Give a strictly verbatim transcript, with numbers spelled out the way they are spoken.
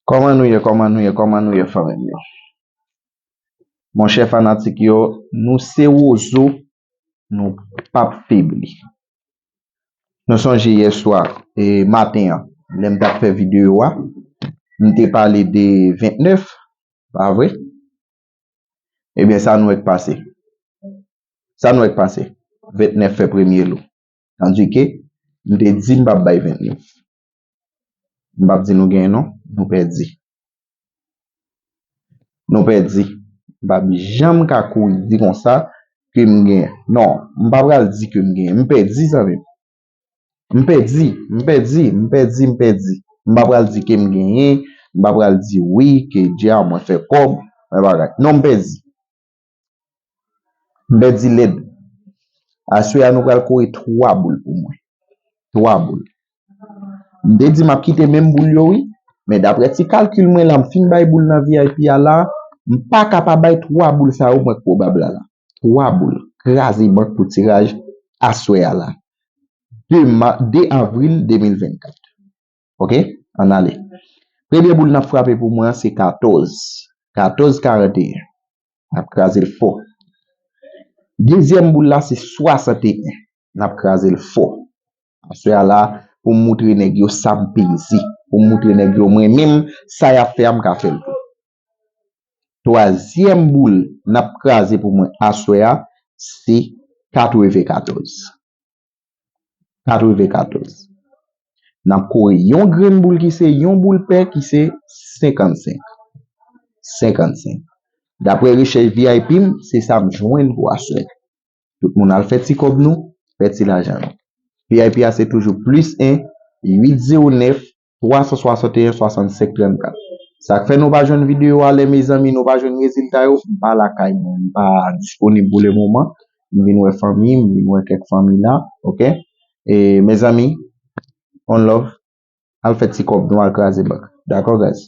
Kòman nou ye, kòman nou ye, kòman nou ye, fanmi m yo? Monchè fanatik yo, nou se wozo, nou p ap febli. Nou sonje yè swa, e, maten an, lè m t ap fè videyo a, m te pale de ventnèf, pa vre? Ebyen, sa nou wè k pase. Sa nou wè k pase. Ventnèf fè premye lou. Tandike, m te di m p ap bay ventnèf. M p ap di nou genyen non, nou pèdi. Nou pèdi. M p ap janm ka kouri di konsa ke m genyen. Non, m pa pral di ke m genyen. M pèdi, zanmi m. M pèdi, m pèdi, m pèdi, m pèdi. M pa pral di ke m genyen, m pa pral di wi, ke dja mwen fè kòb, mwen bagay. Non, m pèdi. M pèdi lèd. Aswè a nou pral kore twa boul pou mwen. Twa boul. M te di m ap kite menm boul yo wi, men daprè ti kalkil mwen la, m fin bay boul nan V I P a la, m pa ka pa bay twa boul sa yo mwen k pwobab la la. Twa boul. Kraze bank pou tiraj aswè a la. De ma, de avril de mil vennkat. Ok? Ann ale. Premye boul n ap frape pou mwen an se katòz. Katòz karanteyen. N ap kraze l fò. Dezyèm boul la se swasanteyen. N ap kraze l fò. Aswè a la, pou m moutre nèg yo sa m peze. Pou m moutre nèg yo mwen menm, sa y ap fè a, m ka fè l tou. Twazyèm boul n ap kraze pou mwen aswè a, se katrevenkatòz. Katrevenkatòz. N ap kore yon grenn boul ki se yon boul pè ki se senkannsenk. Senkannsenk. Daprè rechèch V I P m, se sa m jwenn pou aswè. Tout moun al fè ti kòb nou, fè ti lajan nou. V I P a se toujou plis en, uit zewo nèf, twa san swasanteyen, swasann senk trannkat. Sa k fè nou pa jwenn videyo a lè mezanmi, nou pa jwenn rezilta yo, m pa lakay mwen, m pa disponib pou le moman. M vin wè fanmi, m vin wè kèk fanmi la, ok? E mezanmi, on love, al fè ti kòb nou, al kraze bank. Dakò, guys?